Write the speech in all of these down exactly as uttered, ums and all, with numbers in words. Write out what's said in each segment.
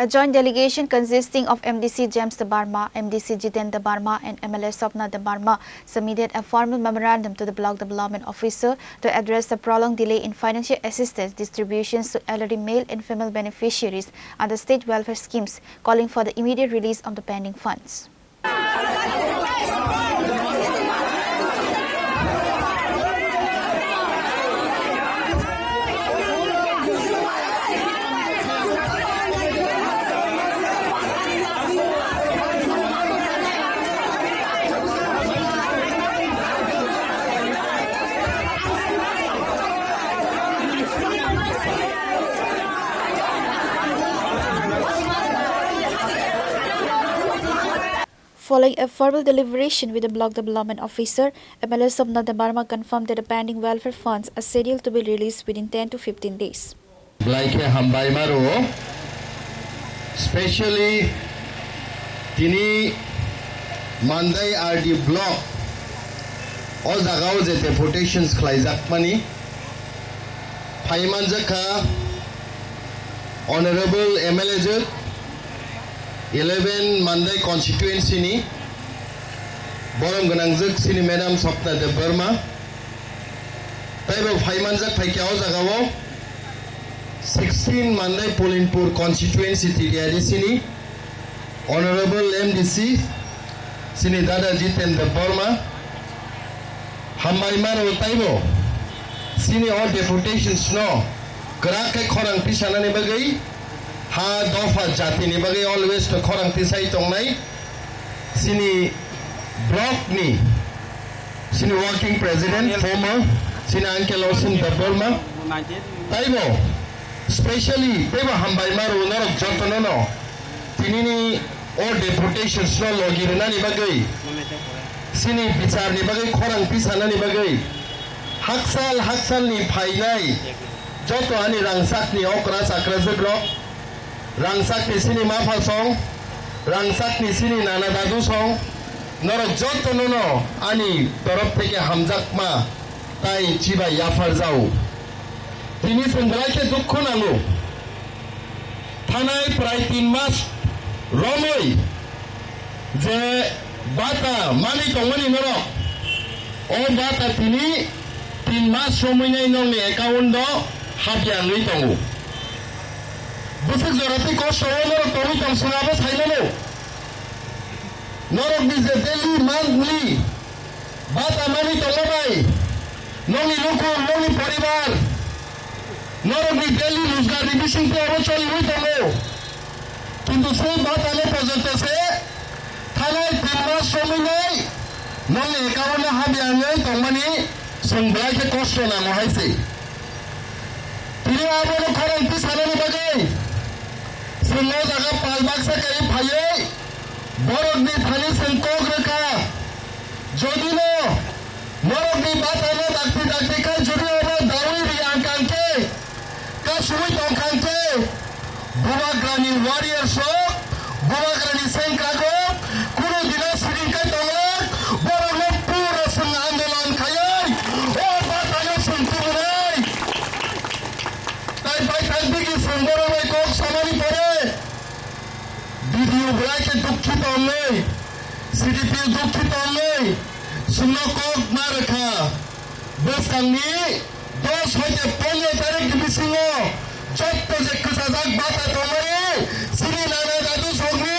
A joint delegation consisting of M D C James Debbarma, M D C Jiten Debbarma, and M L A Swapna Debbarma submitted a formal memorandum to the block development officer to address the prolonged delay in financial assistance distributions to elderly male and female beneficiaries under state welfare schemes, calling for the immediate release of the pending funds. Following a formal deliberation with the block development officer, M L A Swapna Debbarma confirmed that the pending welfare funds are scheduled to be released within ten to fifteen days. Belai khe hambai ma rwo, specially tini Mandai R D block o jagao je deputations khlaijakmani phai manjakha Honorable M L A jwk eleven Mandai constituency ni borom gwnangjwk chini Madam Swapna Debbarma. Taibo phai manjak phaikha o jagao sixteen Mandai Polinpur constituency tiliadi chini Honorable M D C chini dada Jiten Debbarma. Hambai mano taibo chini o deputations no kwrak khe khorang tisanani bagwi, ha dopha jatini bagwi always to khorang tisai tongnai. Chini block ni chini working president former chini uncle Osin Debbarma. Taibo specially taibo hambai maro norok jotono no tinini o deputations no logi rwnani bagwi, chini bicharni bagwi khorang tisanani bagwi, haksal haksalni phainai joto ani rangchakni okra chakrajwk rok, rangchakni chini mapha song, rangchakni chini nana dadu song, norok jotono no ani torof theke hamjakma tai chibai yaphar jao. Tini chwng belai khe dukhu nango. Thanai prai tin mas romwi je bata manwi tongmani norok, o bata tini tin mas romwi nai nokni account o habya wngwi tongo. Bwswk jora tei kosto o norok tongwi tong chwng abo sai mano. Norokni je daily monthly bata manwi tongma bai nokni luku, nokni poribar, norokni daily rojgarni bisingtwi abo choliwi tongo. Kintu se bata no porjonto se thanai tin mas romwi nai nokni account o habya wngwi tongmani chwng belai khe kosto nango hai se. Tini abono khorang tisanani bagwi chwng o jaga pal baksa kai phaiwi borokni thani chwng kok rwkha. Jodi no norokni bata no dakti dakti khai jodi abo dawi ri ang kang khe, kasui tong kang khe, Bubagrani warriors rok, Bubagrani sengkrak rok, kunu dino siring kai tonglak, borok no pura chwng andolon khaiwi, o bata no chwng tubunai. Tai bai thang digi chwng borok bai kok samani pore, B D O belai khe dukhi tongwi, C D P O dukhi tongwi, chwngno kok ma rwkha. Bwskangni dos hoite pondro tarikni bisingo jotto je kwchajak bata tongmani chini nana dadu sokni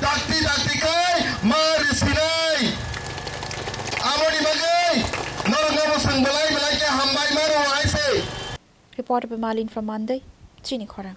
dakti dakti khai ma risinai. Aboni bagwi norokno bo chwng belai belai khe hambai ma rwo hai se. Reporter by Malin from Mandai, chini khorang.